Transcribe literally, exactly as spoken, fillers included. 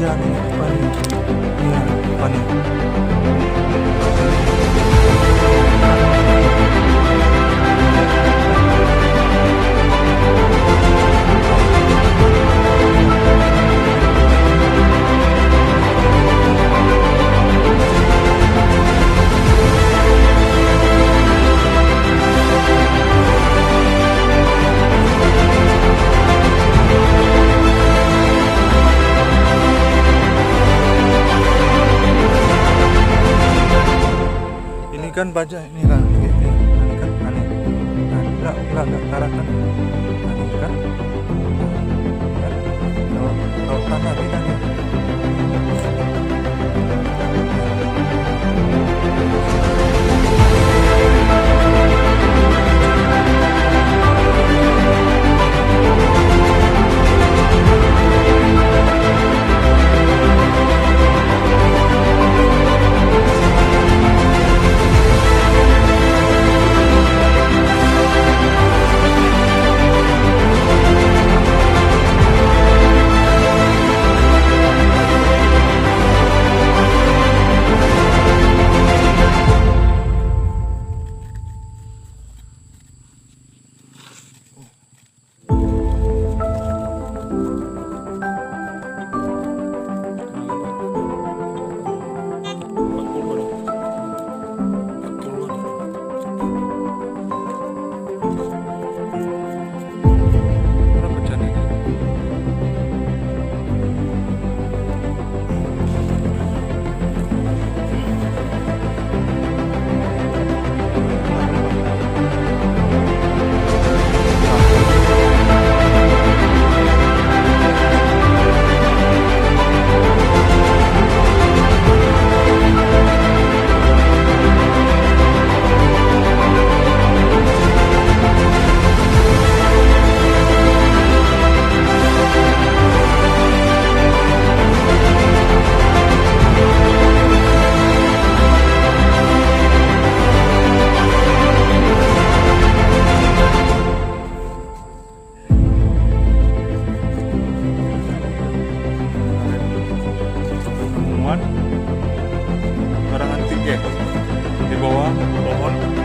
Ya, ni, apa ni? Ni, apa ni? Ini kan bajai ni lah, ini kan, ini. Nah, gerak, gerak, gerak, gerak kan. Nah, ini kan. Kan? Kalau, kalau tanah beda dia. Penemuan barang antik, ya, di bawah pohon.